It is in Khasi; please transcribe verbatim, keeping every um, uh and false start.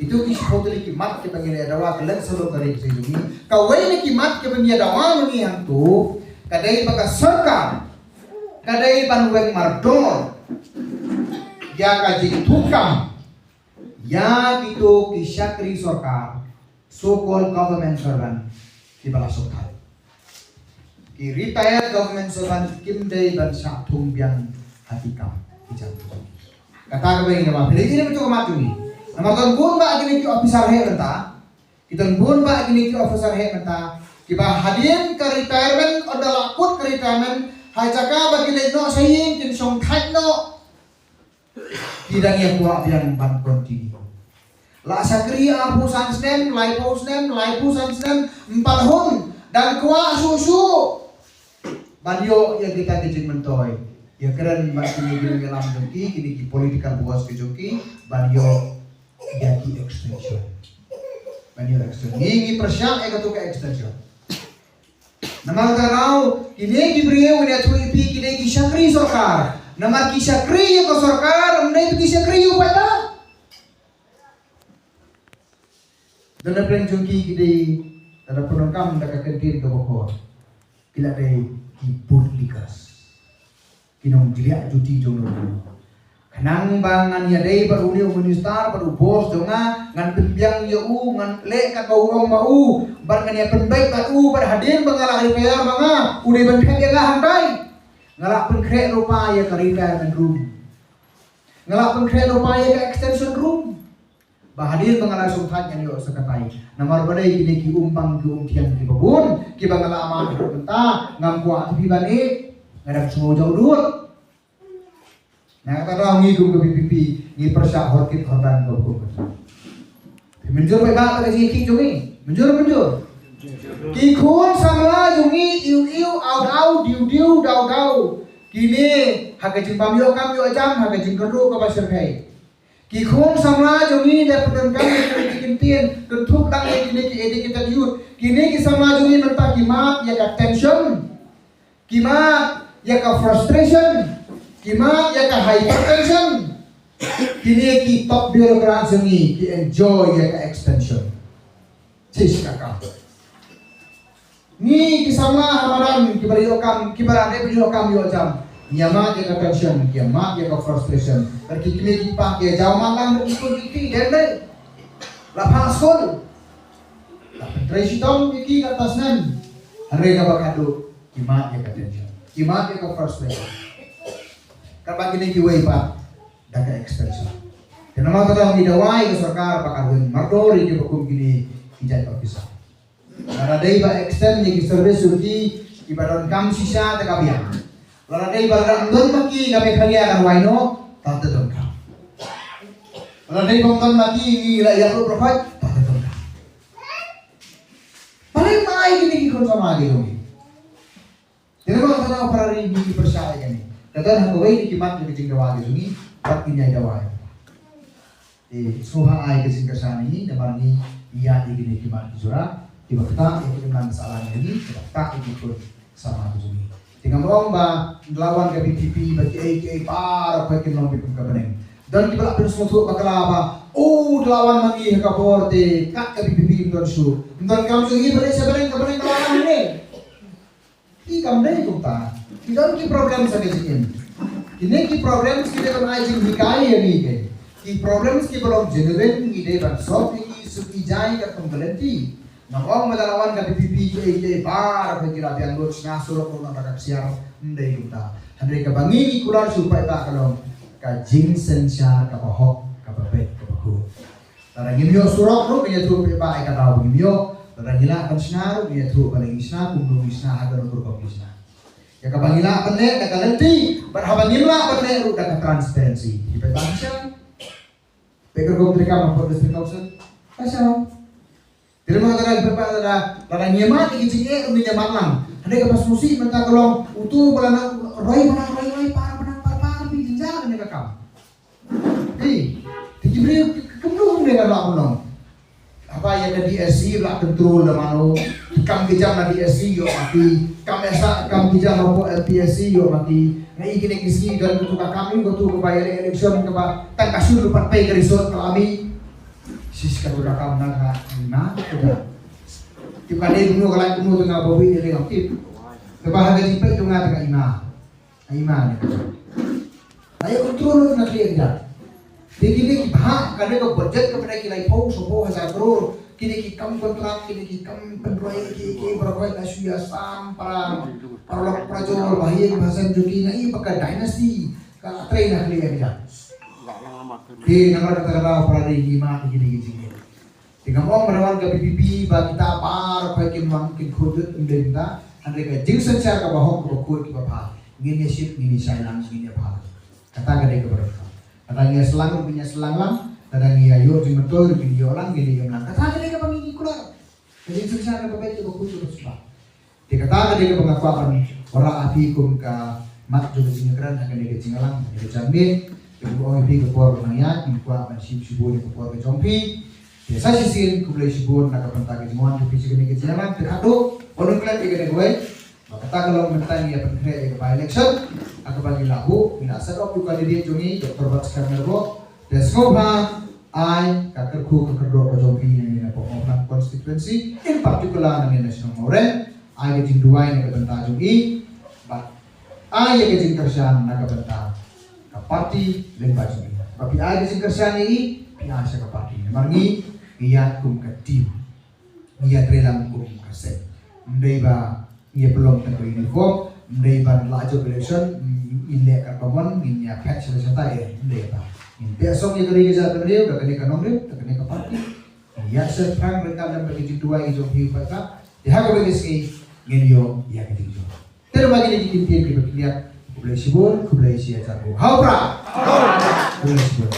Itu ki shiphew tylli ki mat kiba ngi la dawa ka leng solo ka ri ka jong ngi. Kawei na ki mat kiba ngi dawa ma ngi hangtu ka dei ba ka sorkar ka dei ban weng mardor ïa ka jingthungkam ïa kito ki shakri sorkar, so called government servant, kiba la shongthait. Ki retired government servant kim dei ban shah thung biang ha ki kam ki jam. Kata kaba ïa ngi dawa phi lei ine ba tu ka mat jong ngi. Namar don bun ba kine ki officer heh mynta. Ki don bun ba kine ki officer heh mynta kiba hadien ka retirement, ynda la kut ka retirement, ha jaka ba ki leit noh sha ïing kin shongthait noh. Ki dang ïa kwah biang ban continue. La shakri arphew san snem, laiphew snem, laiphew san snem, ym pat hun, dang kwah shuh shuh ban ïoh ïa kita ki jingmyntoi. Ïa kren bad kine ki nongïalam jong ki, kine ki political boss ki jong ki, ban ïoh ïa ki extension. Ban ïoh extension. Ngi, ngi pyrshah ïa katu ka extension. Namar kata ka daw, kine ki briew ngi ïathuh ïa phi ki dei ki shakri sorkar. Namar ki shakri ïa ka sorkar, ym dei ki shakri ïa u paidbah. Don na pdeng jong ki ki dei, lada pyndonkam da ka kyntien kaba khor, ki la dei ki bootlickers. Ki nongjriah juti jong u. Khnang ba ngan ïadei bad une u minister bad u boss jong nga, ngan pynbiang ïa u, ngan leh katba u ong ma u, bad ngan ïa pynbeit bad u, bad hadien ba nga la retire ma nga, u dei ban thep ïa nga hangtai. Nga la pynkhreh lypa ïa ka retirement room. Nga la pynkhreh lypa ïa ka extension room. Ba hadien ba nga la shongthait ngan ïoh sa katai. Namar balei? Kine ki um pang ki um thiang kiba bun kiba nga la mad haduh mynta, ngam kwah tip hi ban ïeh. Nga dang sngew jaw dud. Na kata ka daw ngi kum ka VPP ngi pyrshah hor kit hor dan ka hukum. Mynjur paidbah ka jingïakhih jong ngi. Mynjur, mynjur. Ki khun samla jong ngi, iw iw, aw aw, diw diw, daw daw, kine ha ka jingbym ïoh kam ïoh jam, ha ka jingkyrduh kaba shyrkhei. Ki khun samla jong ngi da pyndonkam ïa kine ki kyntien kynthup lang ïa kine ki educated youth. Kine ki samla jong ngi mynta ki mad ïa ka tension, ki mad ïa ka frustration, ki mad ïa ka hypertension. Kine ki top bureaucrats jong ngi ki enjoy ïa ka extension. Chish ka kam. Ngi ki samla ha madan kiba ïoh kam, kiba la dep ïoh kam ïoh jam, ngi ïa mad ïa ka tension, ngi ïa mad ïa ka frustration. Bad ki kmie ki kpa ki ïa jaw man lang bad ki skul ki kti, dei ne em? La phah skul, la pyntrei shitom ïa ki kata snem. Hynrei kaba khadduh ki mad ïa ka tension, ki mad ïa ka frustration. Katba kine kiwei pat da ka extension. Te namar kata ngi dawa ïa ka sorkar ba kan weng mardor ïa kiba kum kine ki jait officer. Lada dei ba extend ïa ki service jong ki, kiba donkam shisha te ka biang. Lada dei ba lada ym don ma ki ka Meghalaya kan wai noh, ta te donkam. Lada dei ba ym don ma ki ngi la ïa ruh pyrkhat, ta te donkam. Balei ym ai kine ki khun samla ki jong ngi? Te namar kata ka para ri ngi ki pyrshah ïa kane. Ka don ha kawei na ki mat na ka jingdawa ka jong ngi, bad ngin ïa dawa ïa kata. Te sngewbha ai ka jingkyrshan ïa ngi namar ngi ïa ïa kine ki mat ki jura kiba ktah ïa ka imlang sahlang ïa ngi, kiba ktah ïa ki khun samla ka jong ngi. Te ngam ong ba la wan ka VPP ba kiei kiei baroh kin long beit kum ka bneng. Don kiba la pynsngewthuh bakla ba, oh, la wan ma ngi ha ka bor te kat ka VPP ym don shuh. Ym don kam jong ngi ba leit sha bneng, ka bneng ka la wan hangne. Ki kam dei kumta. Ki don ki problems ha ka jingim. Kine ki problems ki dei ban ai jinghikai ïa ngi, ki problems kiba long genuine ngi dei ban solve ïa ngi suk ïa jai katkum ka lynti. Nga ong mynta la wan ka VPP kiei kiei baroh ki la biang lut, shna surok ruh na ka ksiar, ym dei kumta. Hynrei kaba ngi ngi kular shuh paidbah ka long ka jingsynshar kaba hok, kaba beit, kaba khuid. Lada ngim ïoh surok ruh ngi ïathuh paidbah ïa ka daw ba ngim ïoh. Lada ngi lah ban shna ruh ngi ïathuh ba la ngi shna kumno ngi shna, ha kano ka rukom ngi shna. Ïa kaba ngi lah ban leh da ka lynti bad haba ngim lah ban leh ruh da ka transparency. Ki paidbah ngi shna. Peit ka rukom treikam hapoh District Council. Ka shna. Te lada ngi mad ïa ki jingeh ruh ngin ïa mad lang. Hynrei kaba sngewsih mynta ka long uto ba la nang roi, ba la nang roi, roi, par, ba la nang par, par, phi jynjar kane ka kam. Phi, te ki briew ki, ki, kumno kumne ka la ban long. Haba ïa ka DSC la control da mano. Kam ki jam na DSC ïoh ma ki. Kam esa, kam ki jam hapoh MPSC ïoh ma ki. Nga i kine ki sngi don katu ka kam, katu kaba ïaleh election kaba tang ka shun ruh pat pei ka result ka la mih. Tis ka tu rakam na ka ima tu ka. Tip ka dei kumno ka lai kumno tu nga bawi dei dei ngam tip. Teba ha ka jingpeit tu nga tu ka ima. Ima ne. Ai control na kli enda. Dei kine ki bha ka dei ka budget ka pynai ki laiphew shiphew hajar klur. Kine ki kam kontrak, kine ki kam pynroi ki ki baroh na shu ïa sam para paralok parajor ba ïeng ba sem jong ki na i ba ka dynasty ka trei na kli enda. Te namar kata ka daw para dei ki ima kine ki jingeh. Te ngam ong ba wan ka P P P ba kita baroh khoit kim wan kim khuid ym dei mynta. Hynrei ka jingsynshar kaba hok kaba khuid kaba bha. Ngin ïa shit, ngin ïa shai lang, ngin ïa bha. Kata ka dei kaba donkam. Kata ngi ïa slang, ngin ïa slang lang. Kata ngi ïa ïoh jingmyntoi, ngin ïoh lang, ngin ïa ïoh lang. Kata ka dei kaba ngi ngi kular. Ka jingsynshar kaba beit kaba khuid kaba sngewbha. Te kata ka dei kaba nga kwah ban wanrah ha phi kum ka mat jong ka jingkren ha kane ka jingïalang ha kane ka janmiet. Te nga ong ïa phi ka por ka nang ïaid, nga kwah ban shim shibun ïa ka por ka jong phi. Te sa shisien khublei shibun na ka bynta ka jingwan jong phi sha kane ka jingïalang. Te khadduh ban ong klet ïa kane kawei. Ba kata ka long mynta ngi ïa pynkhreh ïa ka by-election ha kaba ngi la buh, ngi la set up ïa u candidate jong ngi, Doctor Batskhem Ngerbok. Te sngewbha ai ka kyrkhu ka kyrdoh ka jong phi nangne na Poh Mawphlang constituency, in particular nangne na shnong Mawrem, ai ka jingduwai na ka bynta jong i, bad ai ïa ka jingkyrshan na ka bynta ka party lyngba jong i. Ba phi ai ka jingkyrshan ïa i, phi ai sha ka party. Namar ngi, ngi ïaid kum ka team. Ngi ïatrei lang kum ka seng. Ym dei ba ngi ïa pynlong tang ka uniform, ym dei ba la jop election, ngin leh katba mon, ngin ïa phet sha la shatai, ym dei ba. Ngin phet song ïa ka ri ka jaid bynriew, da kane ka nongrim, da kane ka party. Ngin ïa shephrang ryngkat lem bad ka jingduwai jong phi u paidbah. Te ha kaba ngi sngi, ngin ïoh ïa ka jingjop. Te namar kine ki kyntien kiba khyndiat, khublei shibun, khublei shihajar nguh. Hau pra! Khublei shibun.